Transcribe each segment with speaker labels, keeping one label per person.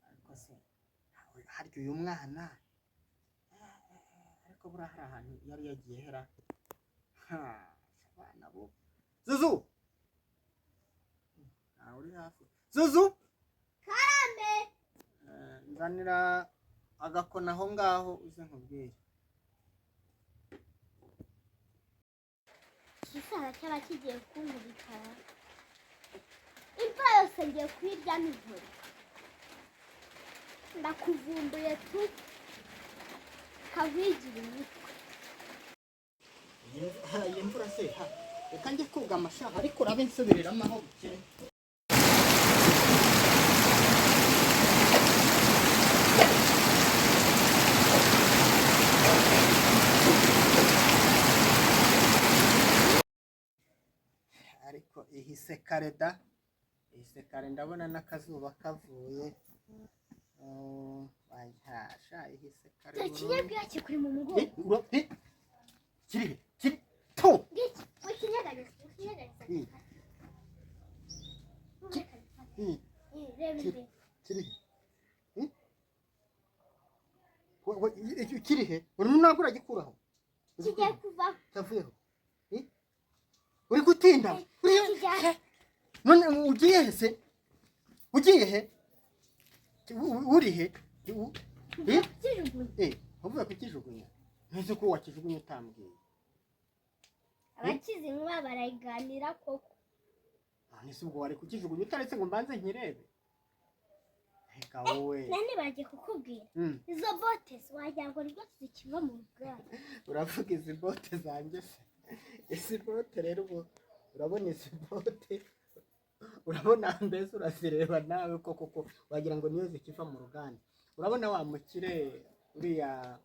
Speaker 1: Ariko se harya uyu mwana, ariko buriya hari ahantu yari yagiye hera. Ha, abana bo. Zuzu, ntawe uri hafi. Zuzu,
Speaker 2: Karame.
Speaker 1: Nzanira agakona aho ngaho uze nkubwire.
Speaker 2: Igisaza cyaba kigiye kunkubita, imvura yose ngiye kuyirya nijoro. Ndakuvumbuye tu, kankwigira imitwe.
Speaker 1: Iyi mvura se ha, reka njye kugama sha, ariko urabe nsubiriramo aho bukeye. Ariko ihise kare da, ihise kare, ndabona n'akazuba kavuye. Sha ihise kare
Speaker 2: Dore
Speaker 1: burundu.
Speaker 2: ikinyabwira kikuri mu mugongo.
Speaker 1: Kiri he? Kiri tu.
Speaker 2: Ngiki, wikinyeganyeza, wikinyeganyeza. Reba imbere.
Speaker 1: Kiri he? Kiri he? Uri ntabwo uragikuraho?
Speaker 2: Kigiye kuvaho.
Speaker 1: Cyavuyeho. Uri gutinda. Uri
Speaker 2: Kijya.
Speaker 1: None ugiye he se? Ugiye he? Uri he? Eh?
Speaker 2: Kijugunya.
Speaker 1: Uvuye kukijugunya? Ntuzi ko wakijugunya utambwiye.
Speaker 2: Abakizi inkuba barayiganira koko.
Speaker 1: None se ubwo wari kukijugunya utaretse ngo mbanze nkirebe? Reka wowe.
Speaker 2: Nane bagiye kukubwira. Izo bote wagira ngo nibwo zikiva mu ruganda.
Speaker 1: Uravuga izi bote zanjye se? Izi bote rero ubu urabona izi bote, urabona mbese urazireba nawe koko ko wagira ngo niyo zikiva mu ruganda. Urabona wa mukire uriya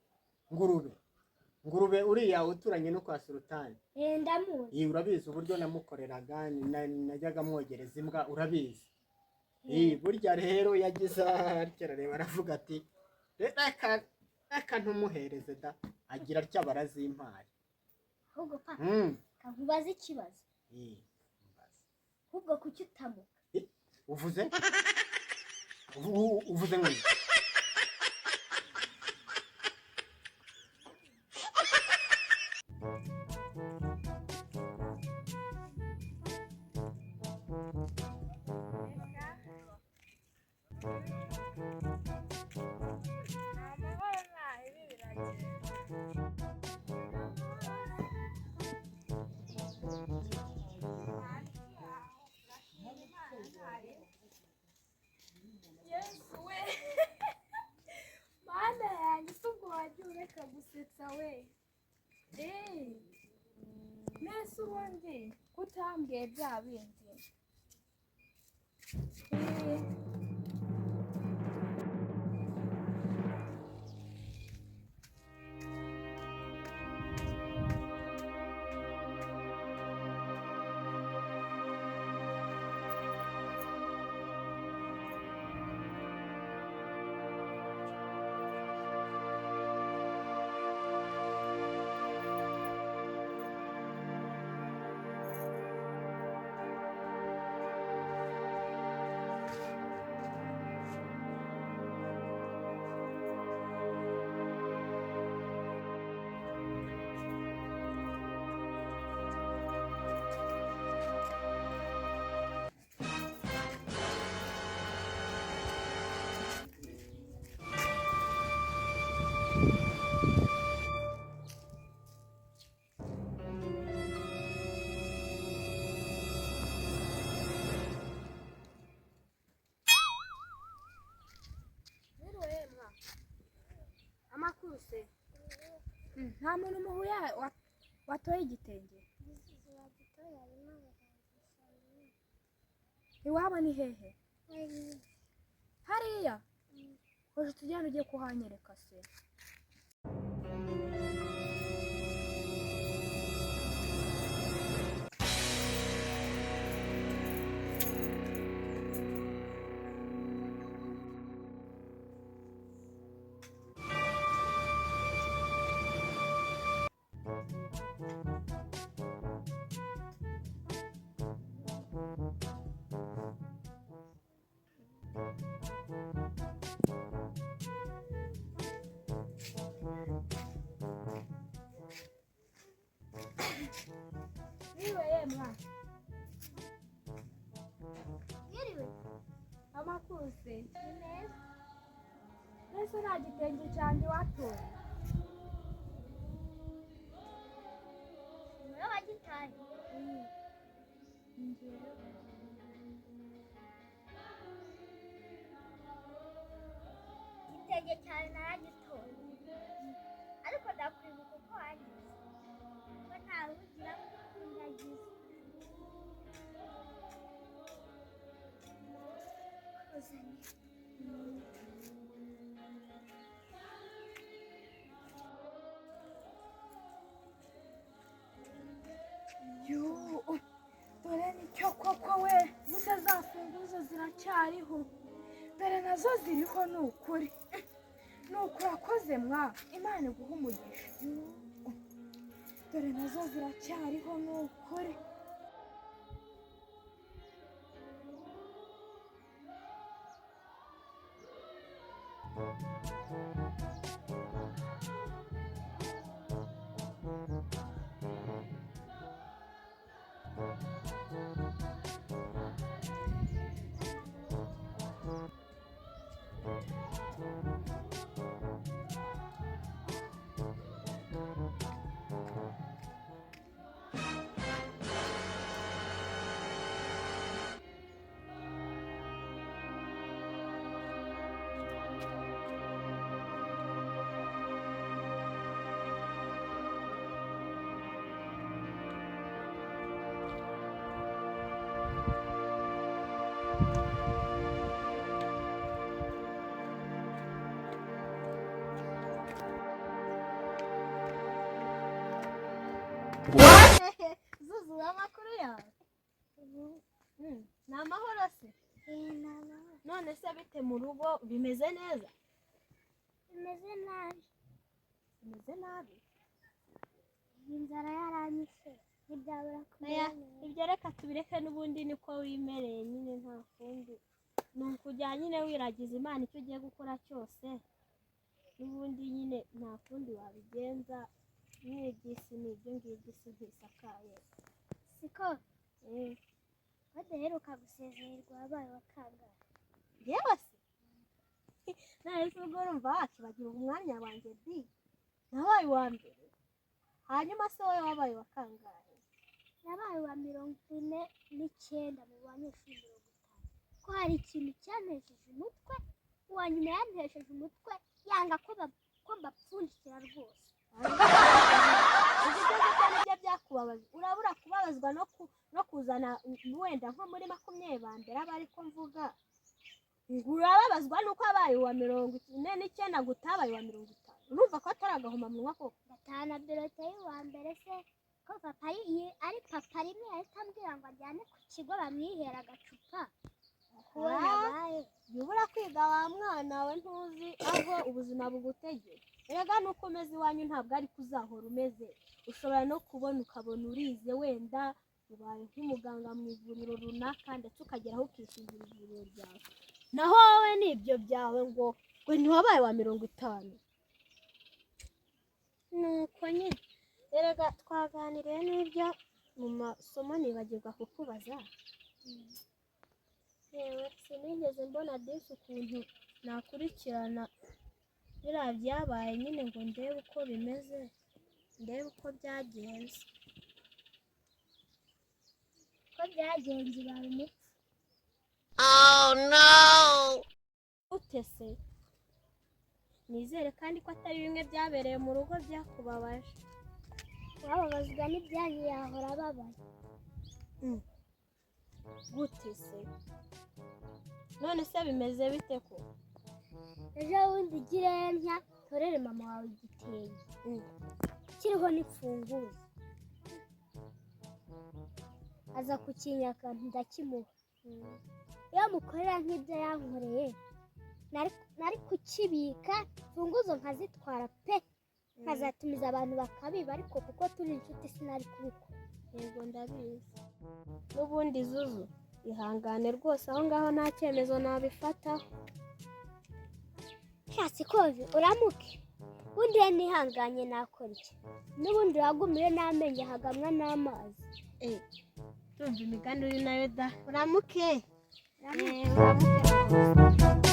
Speaker 1: ngurube, ngurube uriya uturanye no kwa Sultani?
Speaker 2: Ndamuzi.
Speaker 1: Iyi urabizi uburyo namukoreraga, najyaga mwogereza imbwa, urabizi. Burya rero yagize atya arareba aravuga ati reka reka ntumuhereze da, agira atya barazimpaye.
Speaker 2: Ahubwo papa, kankubaza ikibazo.
Speaker 1: Mbaza.
Speaker 2: Ahubwo kuki utamuka?
Speaker 1: Uvuze? Uvuze ngo iki?
Speaker 3: Amahoro ntahe biragenda. Yesu we, Mana yanjye, si ubwo wajya ureka gusetsa we? Eee, nese ubundi kutambwiye bya bindi? Eee. Se nta muntu muhuye watoye igitenge? Iwabo ni hehe? Hariya hoje tujyane, ugiye kuhanyereka se? Niwe ye mwana?
Speaker 2: Mwiriwe.
Speaker 3: Amakuru se?
Speaker 2: Ni meza.
Speaker 3: Mbese nta gitenge cyanjye watoye?
Speaker 2: Niwe wagitaye?
Speaker 3: Njyewe.
Speaker 2: Igitenge cyawe naragitoye, ariko ndakwibuka uko wagize, ko ntawe ugira kundagiza kuzanye.
Speaker 3: Yo, dore nicyo koko we! Gusa za funguzo ziracyariho, dore nazo ziriho. Ni ukuri, ni ukuri akoze mwa, Imana iguha umugisha. Yo, dore nazo ziracyariho, ni ukuri.
Speaker 4: Zuzu, amakuru yawe? Ni amahoro se?
Speaker 2: Ni amahoro.
Speaker 4: None se bite mu rugo, bimeze neza?
Speaker 2: Bimeze nabi.
Speaker 4: Bimeze nabi?
Speaker 2: Inzara yaranyishe, ntibyabura kumera
Speaker 4: Oya,
Speaker 2: neza.
Speaker 4: Ibyo reka tubireke, n'ubundi niko wimereye nyine, nta kundi. Ni ukujya nyine wiragiza Imana icyo ugiye gukora cyose, n'ubundi nyine nta kundi wabigenza. Nyine iby'isi ni ibyo ngibyo, isi ntisakaye.
Speaker 2: Siko? Badaheruka gusezererwa, wabaye wa kangahe?
Speaker 4: Yewe se, none se ubwo urumva wakibagira umwanya wanjye di? Nabaye uwa mbere. Hanyuma se wowe wabaye wa kangahe?
Speaker 2: Nabaye uwa 49 mu banyeshuri 50. Ko hari ikintu cyantesheje umutwe, uwa nyuma yantesheje umutwe, yanga ko mbapfundikira rwose.
Speaker 4: Ibyo ngibyo nibyo byakubabaza? Urabura kubabazwa no kuzana wenda nko muri 20 ba mbere, aba ariko mvuga ngo urababazwa nuko wabaye uwa 49 ngo utabaye uwa 50? Urumva ko atari agahomamunwa koko?
Speaker 2: Ndatahana bulletin y'uwa mbere se, ko papa ari papa rimwe yahita ambwira ngo ajyane ku kigo bamwihere agacupa kuwo nabaye.
Speaker 4: Jya ubura kwiga wa mwana we, ntuzi aho ubuzima bugutegeye. Erega nuko umeze iwanyu ntabwo ariko uzahora umeze. Ushobora no kubona ukabona urize, wenda ubaye nk'umuganga mu ivuriro runaka, ndetse ukageraho ukishingira ivuriro ryawe. Naho wowe ni ibyo byawe ngo ntiwabaye wa 50. Nuko nyine erega twaganiriye n'ibyo mu masomo, nibagirwa kukubaza. Yewe, sinigeze mbona disi ukuntu nakurikirana biriya byabaye nyine, ngo ndebe uko bimeze, ndebe uko byagenze.
Speaker 2: Ko byagenze, ubaye umupfu.
Speaker 4: Ute se? Nizere kandi ko atari bimwe byabereye mu rugo byakubabaje.
Speaker 2: Wababazwa n'ibyanyu yahora ababaye.
Speaker 4: Gute se? None se bimeze bite ko?
Speaker 2: Ejo bundi ugire ntya ntorere mama wawe igitenge kiriho n'imfunguzo, aza kukinyaka ndakimuha. Iyo mukorera nk'ibyo yankoreye nari kukibika imfunguzo nkazitwara pe, nkazatumiza abantu bakabiba, ariko kuko turi inshuti sinari kubikora.
Speaker 4: Yego ndabizi. N'ubundi Zuzu, ihangane rwose, aho ngaho nta cyemezo nabifataho.
Speaker 2: Shatse kovi uramuke, ubundi iyo nihanganye nakora iki? N'ubundi wagumiwe n'amenyo ahagamwa n'amazi.
Speaker 4: Tumva imigani uri nayo da. Uramuke.
Speaker 2: Uramuke.
Speaker 4: Uramuke rwose.